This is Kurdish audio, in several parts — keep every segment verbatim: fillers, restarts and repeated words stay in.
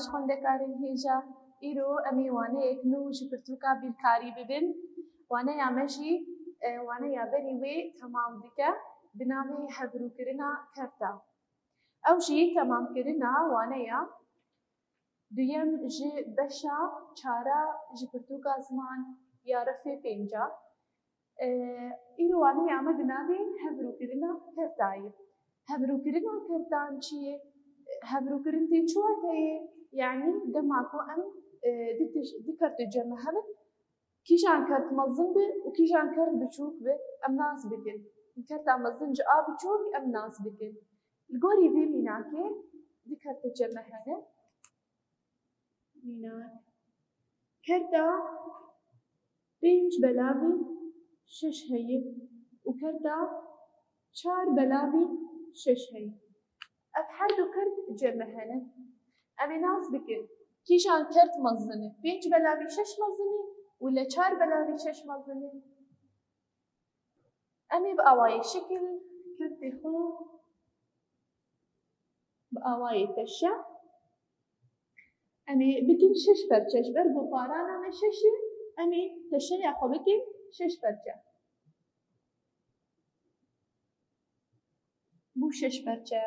Xwendekarên hêja, îro em ê waneyek nû ji pirtûka bîrkarî bibin. Waneya me jî, e, waneya berî wê temam dike, bi navê Hevrûkirina Kerta. Ew jî temamkirina waneya duyem ji beşa çara ji pirtûka ziman ya refê pênca. E, îro waneya me bi navê Hevrûkirina Kertayê. Hevrûkirina kertan çi ye? Hevrûkirin tê çi wateyê? Yanî dema ku em, e, du tij-, du kertê cem me hebin, kîjan kert mezin be û kîjan kert biçûk be, em nas bikin. Kerta mezin ji a biçûk em nas bikin. Li gorî vê mînakê du kertê cem me hene. Mînak. Kerta pênc belavî şeş heye û kerta çar belavî şeş heye. Ev her du kert cem me hene. Em ê nas bikin. Kîjan kert mezin e? Pênc belavî şeş mezin e û le çar belavî şeş mezin e? Em ê bi awayê şikil kertê xwe bi awayê teşe. Em ê bikin şeş perçe. Ji ber ku parana me şeş e, em ê teşeya xwe bikin şeş perçe. Bû şeş perçe.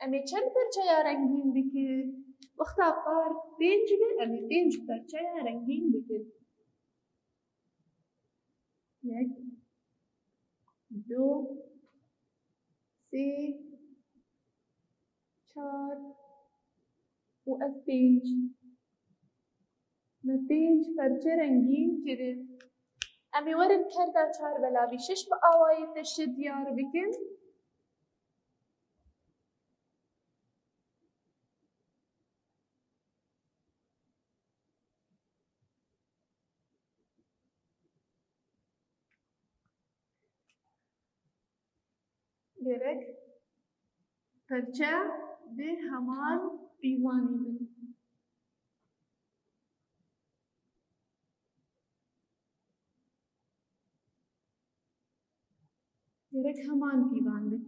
Em ê çend perçeya rengîn bikin? Wexta par pênc be, em ê pênc perçeya rengîn bikin. Yek, du, sê, çar û ev pênc. Me pênc perçe rengîn kirin. Em ê werin kerta çar belavî şeş bi awayê teşe diyar bikin. Gerek perçe bi heman pîvanî bin. Gerek heman pîvan bin.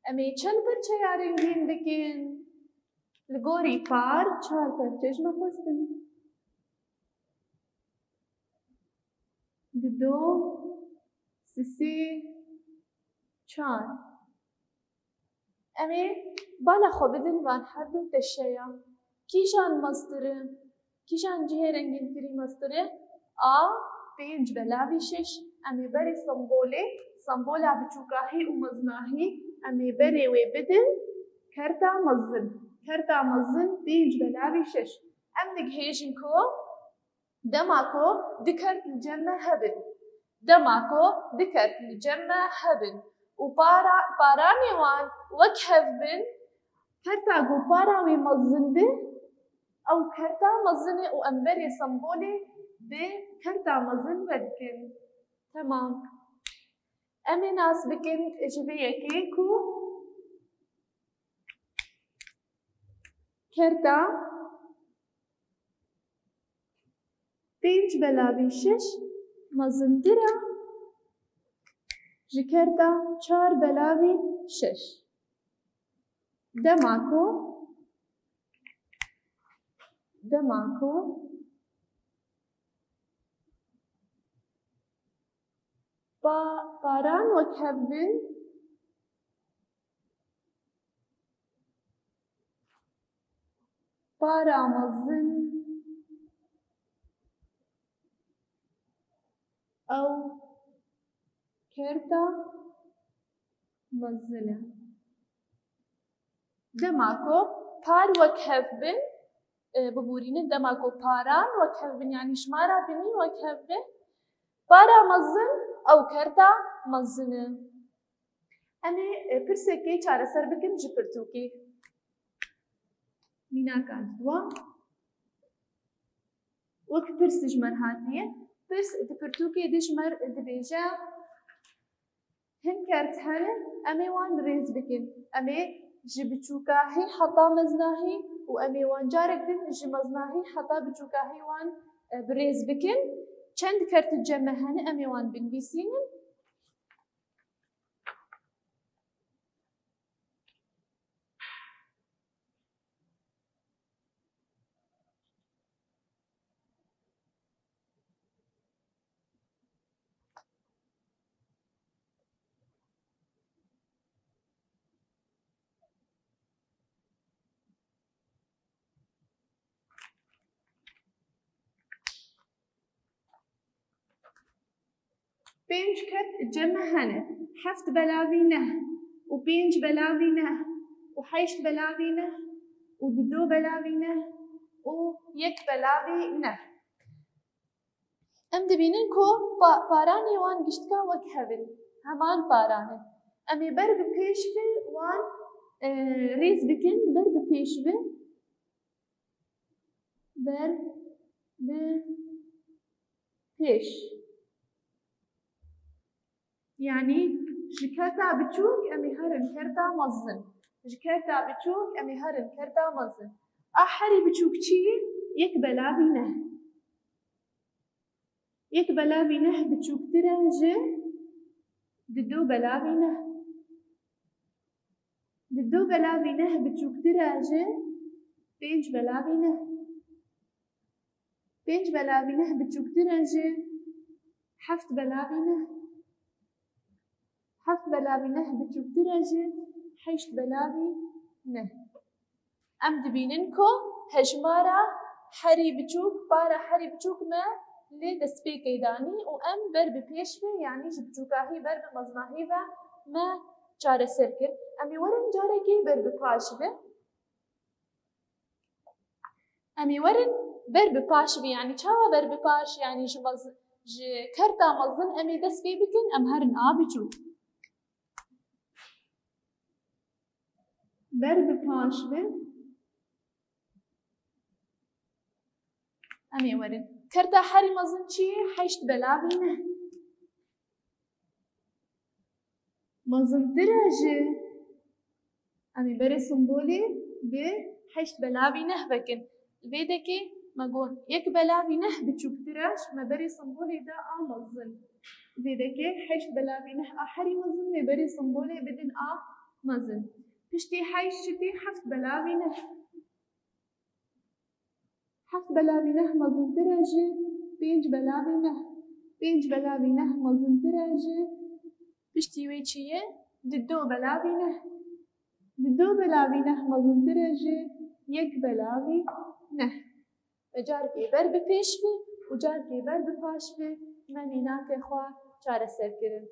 Em ê çend perçeya rengîn bikin? Li gorî par çar perçe ji me xwestin. Dido, sisê, çar. Em ê bala xwe bidin van her du teşeya. Kîjan mestir e? Kîjan cihê rengînkirî mestir e? A pênc belavî şeş. Em ê berê sembolê, sembola biçûkahî û mezinahî, em ê berê wê bidin kerta mezin. Kerta mezin pênc belavî şeş. Em digihêjin ku Dema ku du kert li cem me hebin, dema ku du kert li cem me hebin û para, paranê wan wek hev bin, kerta ku para wê mezin be, ew kerta mezin e û em berê sembolê bi kerta mezin vedikin. Temam. Em ê nas bikin ji vê yekê ku kerta pênc belavî şeş mezintir e ji kerta çar belavî şeş. Dema ku, dema ku pa-, paran wek hev bin, para mezin ew kerta mezin e. Dema ku par wek hev bin, e, biborînin, dema ku paran wek hev bin, yanî jimara binî wek hev bin, para mezin ew kerta mezin e. Em ê, e, pirsekê çareser bikin ji pirtûkê. Mînaka didwa. Wek pirs ji me re hatiye. Pirs di pirtûkê de ji me re dibêje, hin kert hene, em ê wan rêz bikin. Em ê ji biçûkahî heta mezinahî û em ê wan carek din ji mezinahî heta biçûkahî wan, e, bi rêz bikin. Çend kert cem me hene, em ê wan binivîsînin. Pênc kert cem me hene. Heft belavî neh û pênc belavî neh û heşt belavî neh û dido belavî neh û yek belavî neh. Em dibînin ku pa-, paranê wan giştka wek hev in, heman paran in. Em ê ber bi pêş ve wan, e, rêz bikin, ber bi pêş ve. Ber bi pêş. Yanî ji kerta biçûk em ê herin kerta mezin. Ji kerta biçûk em ê herin kerta mezin. A herî biçûk çi ye? Yek belavî neh. Yek belavî neh biçûktir e ji dido belavî neh. Dido belavî neh biçûktir e ji pênc belavî neh. Pênc belavî neh biçûktir e ji heft belavî neh. Heft belavî neh biçûktir e ji heşt belavî neh. Em dibînin ku hejmara herî biçûk, para herî biçûk me lê destpêkê danî û em ber bi pêş ve, yanî ji biçûkahî ber bi mezinahî ve me çareser kir. Em ê werin carekê ber bi paş ve. Em ê werin ber bi paş ve, yanî çawa ber bi paş, yanî ji mez-, ji kerta mezin em ê dest pê bikin, em herin a biçûk. Ber bi paş ve. Em ê werin. Kerta herî mezin çi ye? Heşt belavî neh. Mezintir e ji. Em ê berê simbolê bi heşt belavî neh vekin. Li vê dekê me got yek belavî neh biçûktir e, me berê simbolê da a mezin. Li vê dekê heşt belavî neh a herî mezin, wê berê simbolê bidin a mezin. Piştî heşt çi tê? Heft belavî neh. Heft belavî neh mezintir e ji pênc belavî neh. Pênc belavî neh mezintir e ji. Piştî wê çi ye? Dido belavî neh. Dido belavî neh mezintir e ji yek belavî neh. Ve carkê ber bi pêş ve û carkê ber bi paş ve me mînakê xwe çareser kirin.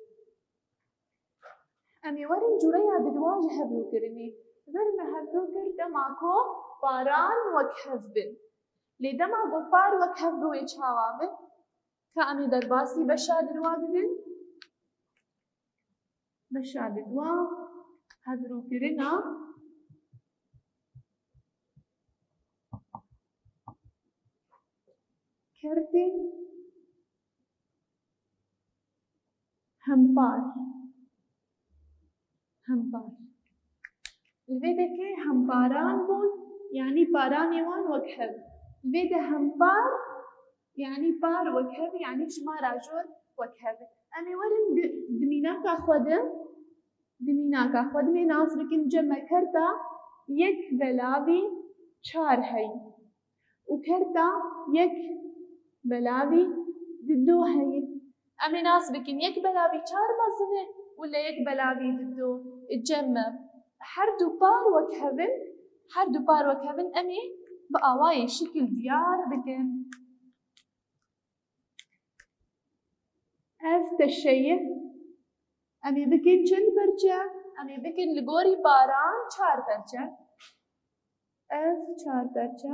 Em ê werin cûreya diduwa ji hevrokirinê. Vir me hevro kir dema ku paran wek hev bin. Lê dema ku par wek hev bi wê çawa bin? Ka em ê derbasî beşa diduwa bibin. Beşa diduwa hevrokirina kertên hempar. Hempar. Li vê dekê hemparan bûn, yanî paranê wan wek hev. Li vê de hempar, yanî par wek hev, yanî jimara jor wek hev. Em ê werin di, di mînaka xwe de, di mînaka xwe de em ê nas bikin cem me kerta yek belavî çar heyî. û kerta yek belavî dido heye. Em ê nas bikin yek belavî çar mezin e û li yek belavî dido cem me. Her du par wek hev in, her du par wek hev in, em ê bi awayê şikil diyar bikin. Ev teşe ye. Em ê bikin çend perçe? Em ê bikin li gorî paran çar perçe. Ev çar perçe.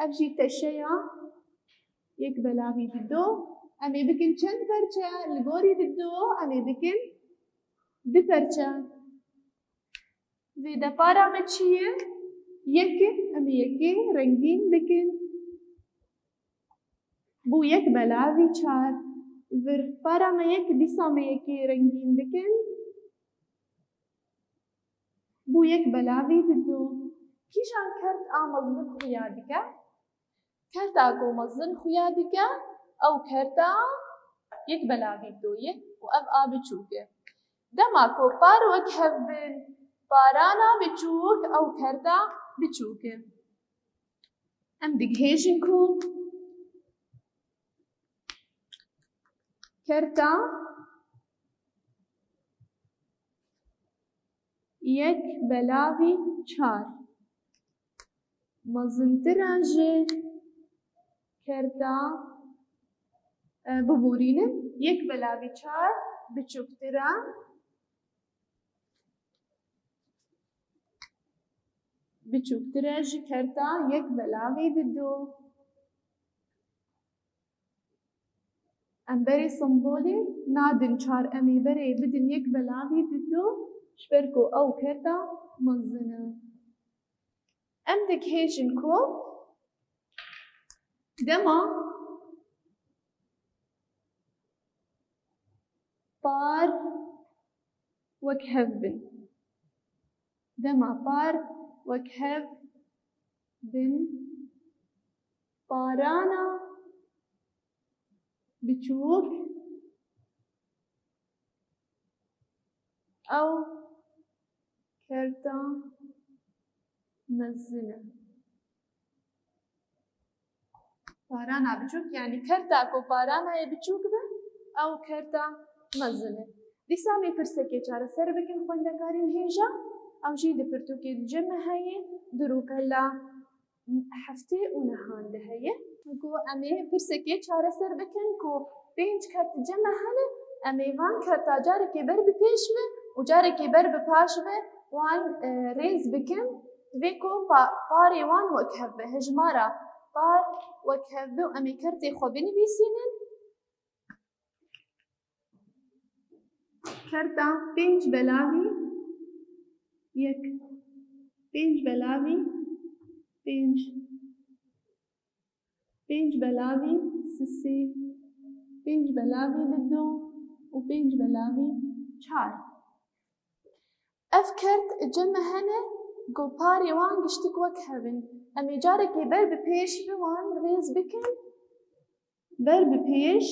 Ev jî teşe ya yek belavî dido. Em ê bikin çend perçe? Li gorî dido em ê bikin du perçe. Vê de para me çi ye? Yek e. Em ê yekê rengîn bikin. Bû yek belavî çar. Vir para me yek, dîsa me yekê rengîn bikin. Bû yek belavî dido. Kîjan kert a mezin xuya dike? Kerta ku mezin xuya dike, ew kerta yek belavî dido ye û ev a biçûk e. Dema ku par wek hev bin, parana biçûk, ew kerta biçûk e. Em digihêjin ku kerta yek belavî çar mezintir e ji kerta e, biborînin. Yek belavî çar biçûktir e. Biçûktir e ji kerta yek belavî didu. Em berê simbolê nadin çar, em ê berê bidin yek belavî didu, ji ber ku ew kerta mezin e. Em digihêjin ku dema par wek hev bin. Dema par wek hev bin, parana biçûk ew kerta mezin e. Parana biçûk, yanî kerta ku parana yê biçûk be, ew kerta mezin e. Dîsa em ê pirsekê çareser bikin xwendekarên hêja, ew jî di pirtûkê di cem me heye, di rûpela heftê û nehan de heye. Ku em ê pirsekê çareser bikin ku pênc kert di cem me hene, em ê van kerta carekê ber bi pêş ve û carekê ber bi paş ve wan, e, rêz bikin. Divê ku pa-, parê wan wek hev be, hejmara par wek hev be û em ê kertê xwe binivîsînin. Kerta pênc belavî yek, pênc belavî pênc, pênc belavî sisê, pênc belavî didu û pênc belavî çar. Ev kert cem me hene, ku parê wan giştik wek hev in. Em ê carekê ber bi pêş bi wan rêz bikin. Ber bi pêş,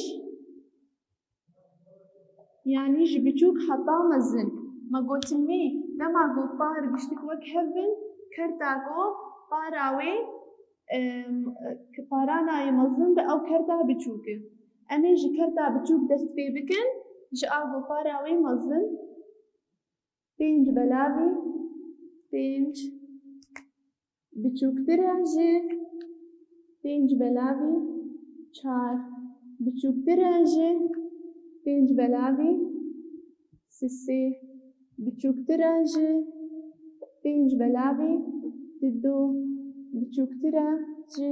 yanî ji biçûk heta mezin. Me gotin mî, dema ku par giştik wek hev bin, kerta ku para wê, em, ki parana wê mezin be, ew kerta biçûk e. Em ê ji kerta biçûk dest pê bikin, ji a ku para wê mezin. Pênc belavî pênc biçûktir e ji pênc belavî çar, biçûktir e ji pênc belavî sisê, biçûktir e ji pênc belavî didu, biçûktir e ji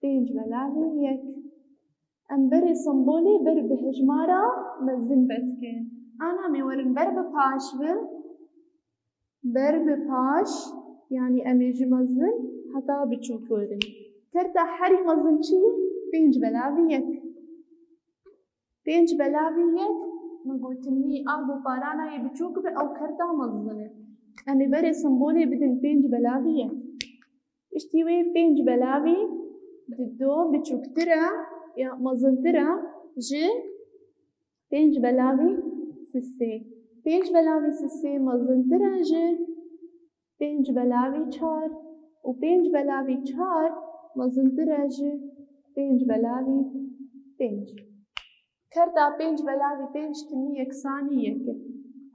pênc belavî yek. Em berê sembolê ber bi hejmara mezin vedikin. Ana em ê werin ber bi paş bin. Ber bi paş, yanî em ê ji mezin heta biçûk werin. Kerta herî mezin çi ye? Pênc belavî yek. Pênc belavî yek, me gotin mî a ku parana yê biçûk be, ew kerta mezin e. Em ê berê sembolê bidin pênc belavî yek. Piştî wê pênc belavî didu biçûktir e ya mezintir e ji pênc belavî sisê. Pênc belavî sisê mezintir e ji pênc belavî çar û pênc belavî çar mezintir e ji pênc belavî pênc. Kerta pênc belavî pênc timî yeksanî yek e.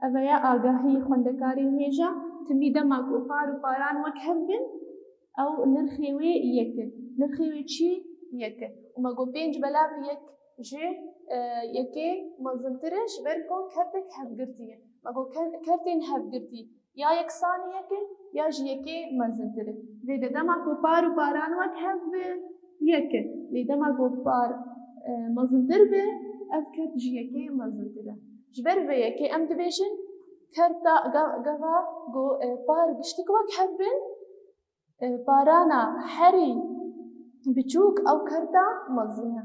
Ev e ya agahî xwendekarên hêja, timî dema ku par û paran wek hev bin, ew nirxê wê yek e. Nirxê wê çi? Yek e. Û me got pênc belavî yek ji, e, yekê mezintir e, ji ber ku kertek hevgirtî ye. Me got ke-, kertên hevgirtî ya yeksanî yek in, ya ji yekê mezintir in. Vê de dema ku par û paran wek hev bi yek in. Lê dema ku par, e, mezintir bi, ev kert ji yekê mezintir e. Ji ber vê yekê em dibêjin, kerta ga-, gava ku, e, par giştik wek hev bin, e, parana herî biçûk ew kerta mezin e.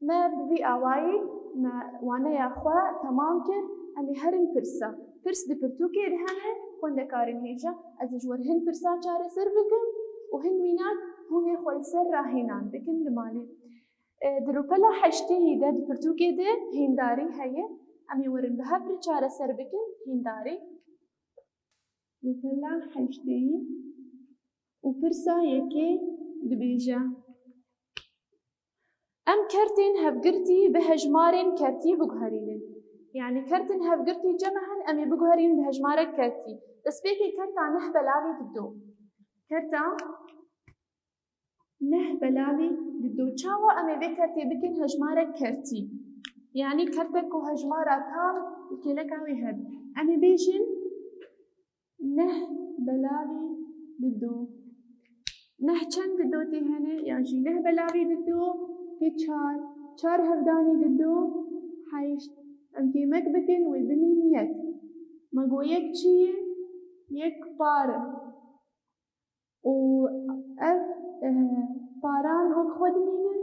Me bi vî awayî me waneya xwe temam kir. Em ê herin pirsa. Pirs di pirtûkê de hene, xwendekarên hêja, ez ê ji we re hin pirsa çareser bikim û hin mînak hûn ê xwe li ser rahênan bikin li malê. E, di rûpela heştê yî de di pirtûkê de hîndarî heye. Em ê werin bi hev re çareser bikin hîndarî. Rûpela heştê yî û pirsa yekê dibêje. Em kertên hevgirtî bi hejmarên kertî biguherînin. Yanî kertên hevgirtî cem e hen, em ê biguherînin bi hejmarek kertî. Destpêkê kerta neh belavî didu. Kerta Neh belavî dido. Çawa em ê vê kertê bikin hejmarek kertî? Yanî kertek ku hejmara tam li kêleka wê hebe. Em ê bêjin neh belavî dido. Neh çend dido tê hene? Yan jî neh belavî dido tê çar. Çar hevdanî dido heşt. Em kêmek bikin wê bimîn yek. Me got yek çi ye? Yek par e. Û ev, eh, paran wek xwe dimînin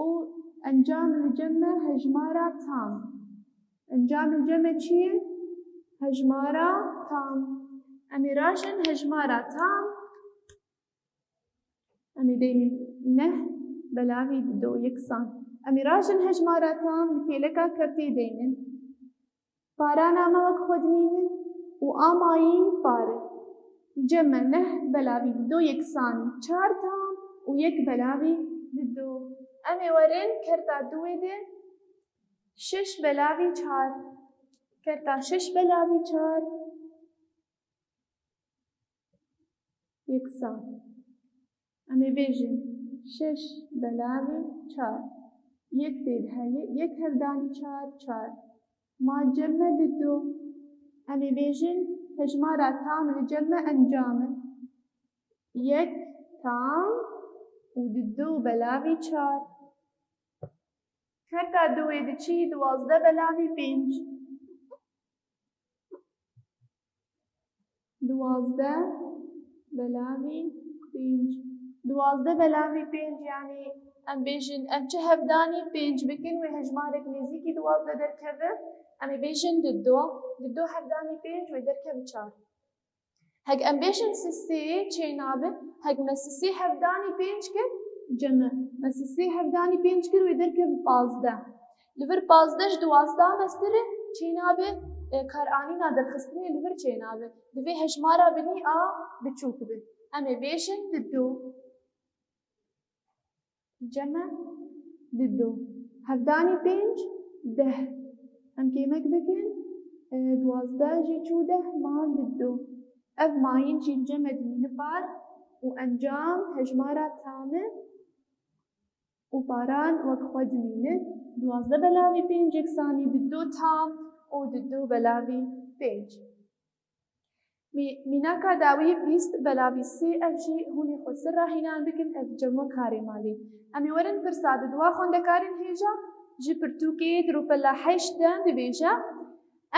û encam li cem me hejmara tam. Encam li cem me çi ye? Hejmara tam. Em ê rajin hejmara tam. Em ê deynin neh belavî dido yeksan. Em ê rajin hejmara tam li kêleka kertê deynin. Parana me wek xwe dimînin û a mayî par e. Cem me neh belavî dido yeksanî çar tam û yek belavî dido. Em ê werin kerta duwê de şeş belavî çar. Kerta şeş belavî çar. Yeksan. Em ê bêjin şeş belavî çar. Yek tê de heye, yek hevdanî çar, çar. Ma cem me dido. Em ê bêjin hejmara tam li cem me encam e. Yek tam û dido belavî çar. Kerta duwê diçî duwazdeh belavî pênc. Duwazdeh belavî pênc. Duwazdeh belavî pênc, yanî em bêjin, em çi hevdanî pênc bikin, wê hejmarek nêzîkî duwazdeh derkeve, em ê bêjin dido. Dido hevdanî pênc, wê derkeve çar. Hek em bêjin sisê çênabe, hek me sisê hevdanî pênc kir, cem e. Me sisê hevdanî pênc kir, wê derkeve pazdeh. Li vir pazdeh ji duwazdeh mestir e, çênabe, e, karanîna derxistinê li vir çênabe. Divê hejmara binî a biçûk be. Em ê bêjin dido. Cem e dido. Hevdanî pênc, deh. Em kêmek bikin, e, duwazdeh jî çû deh, ma dido. Ev mayîn jî cem e dimîne par û encam hejmara tam e. Û paran wek xwe dimîne, duwazdeh belavî pênc yeksanî dido tam û dido belavî pênc. Mî-, mînaka dawî bîst belavî sê, ev jî hûn ê xwe ser rahînan bikin, ev cem e karê malê. Em ê werin pirsa diduwa xwendekarên hêja ji pirtûkê di rûpela heşt de dibêje,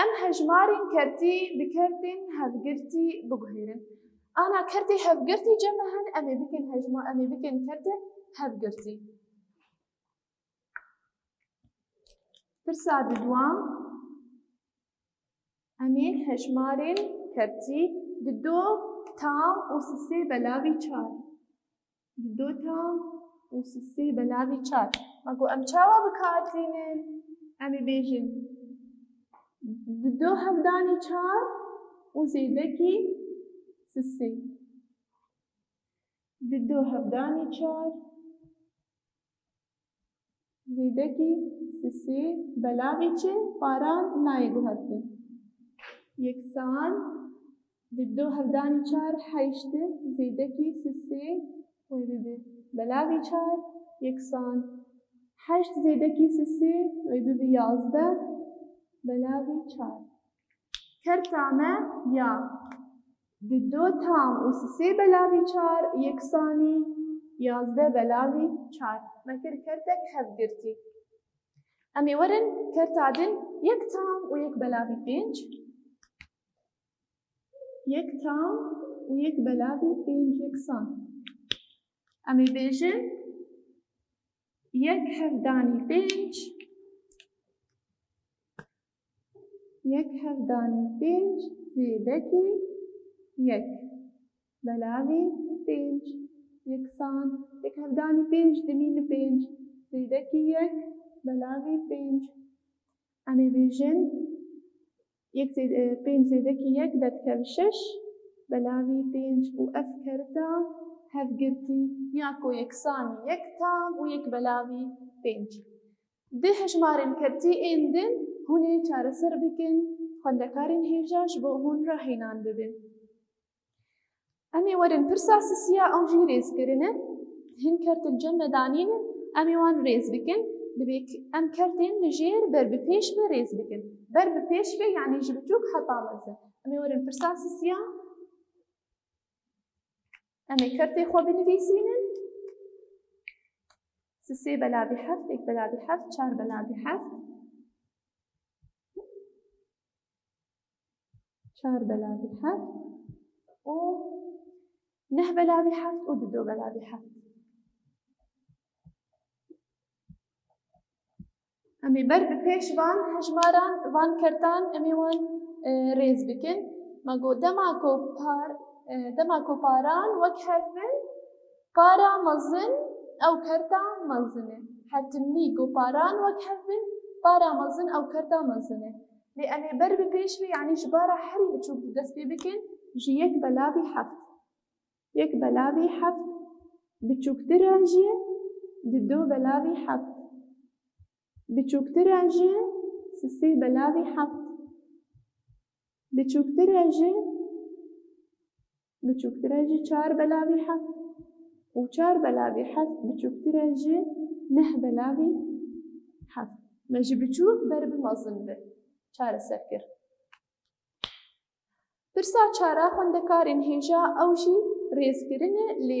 em hejmarên kertî bi kertên hevgirtî biguhêrin. Ana kertê hevgirtî cem e hin, em ê bikin hejma-, em ê bikin kertê hevgirtî. Pirsa diduwa, em ê hejmarên kertî dido tam û sisê belavî çar. Dido tam û sisê belavî çar. Ma ku em çawa bi kar tînin? Em ê bêjin dido hevdanî çar û zêdekî sisê. Dido hevdanî çar zêdekî sisê belavî çi? Paran nayê guhertin. Yeksan, dido hevdanî çar heşt e, zêdekî sisê wê bibe belavî çar, yeksan. Heşt zêdekî sisê wê bibe yazdeh belavî çar. Kerta me ya dido tam û sisê belavî çar yeksanî yazdeh belavî çar. Me kir kertek hevgirtî. Em ê werin kerta din yek tam û yek belavî pênc. Yek tam û yek belavî pênc yeksan. Em ê bêjin yek hevdanî pênc, yek hevdanî pênc zêdekî yek belavî pênc yeksan. Yek hevdanî pênc dimîne pênc zêdekî yek belavî pênc. Em ê bêjin yek zê-, e, pênc zêdekî yek derdikeve şeş belavî pênc û ev kerta hevgirtî ya ku yeksanî yek tam û yek belavî pênc. Di hejmarên kertî ên din hûn ê çareser bikin, xwendekarên hêja ji bo hûn rahênan bibin. Em ê werin pirsa sisiya, ew jî rêzkirin e. Hin kert li cem me danîn, em ê wan rêz bikin. Divê k-, em kertên li jêr ber bi pêş ve rêz bikin. Ber bi pêş ve, yanî ji biçûk heta mezin. Em ê werin pirsa sisiya. Em ê kertê xwe binivîsînin. Sisê belavî heft, yek belavî heft, çar belavî heft. Çar belavî heft û neh belavî heft û dido belavî heft. Em ê ber bi pêş van hejmaran, van kertan, em ê wan, e, rêz bikin. Me got, dema ku par, e, dema ku paran wek hev bin, para mezin ew kerta mezin e. Hetimî ku paran wek hev bin, para mezin ew kerta mezin e. Lê em ê ber bi pêş ve, yanî ji bara herî biçûk di dest pê bikin, ji yek belavî heft. Yek belavî heft. Biçûktir e ji dido belavî heft. Biçûktir e ji sisê belavî heft. Biçûktir e ji, biçûktir e ji çar belavî heft. Û çar belavî heft biçûktir e ji neh belavî heft. Me ji biçûk ber bi mezin ve çareser kir. Pirsa çara xwendekarên hêja, ew jî rêzkirin e, lê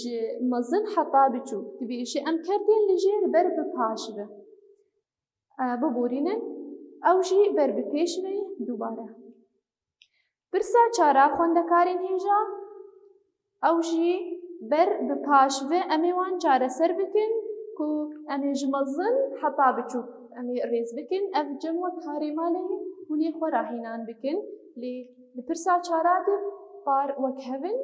ji mezin heta biçûk. Divê ji em kertên li jêr ber bi paş ve, e, biborînin, ew jî ber bi pêş ve dubare. Pirsa çara xwendekarên hêja, ew jî ber bi paş ve em ê wan çareser bikin ku em ê ji mezin heta biçûk em ê rêz bikin. Ev cem wek karê malê hûn ê xwe rahînan bikin. Lê di pirsa çara de par wek hev in,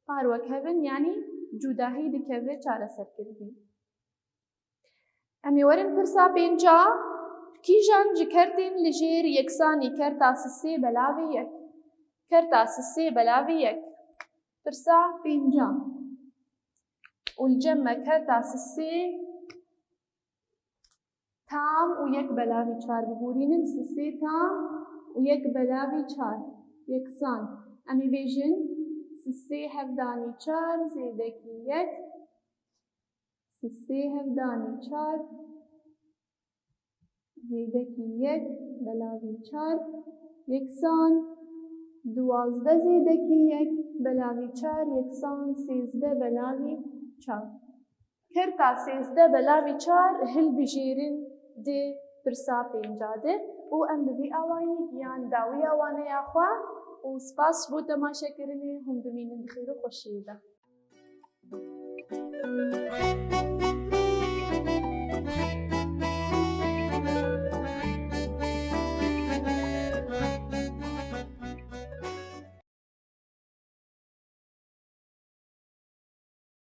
par wek hev in, yanî cudahî dikeve çareserkirinê. Em ê werin pirsa pênca, kîjan ji kertên li jêr yeksanî kerta sisê belavê yek? Kerta sisê belavê yek. Pirsa pênca. Û li cem me kerta sisê tam û yek belavî çar biborînin. Sisê tam û yek belavî çar yeksan. Em ê bêjin sisê hevdanî çar zêdekî yek. Sisê hevdanî çar zêdekî yek belavî çar yeksan duwazdeh zêdekî yek belavî çar yeksan sêzdeh belavî çar. Kerta sêzdeh belavî çar hilbijêrin di pirsa pênca de û em bi vî awayî gihan dawiya waneya xwe û spas bo temaşekirinê, hûn bimînin di xêr û xweşiyê de.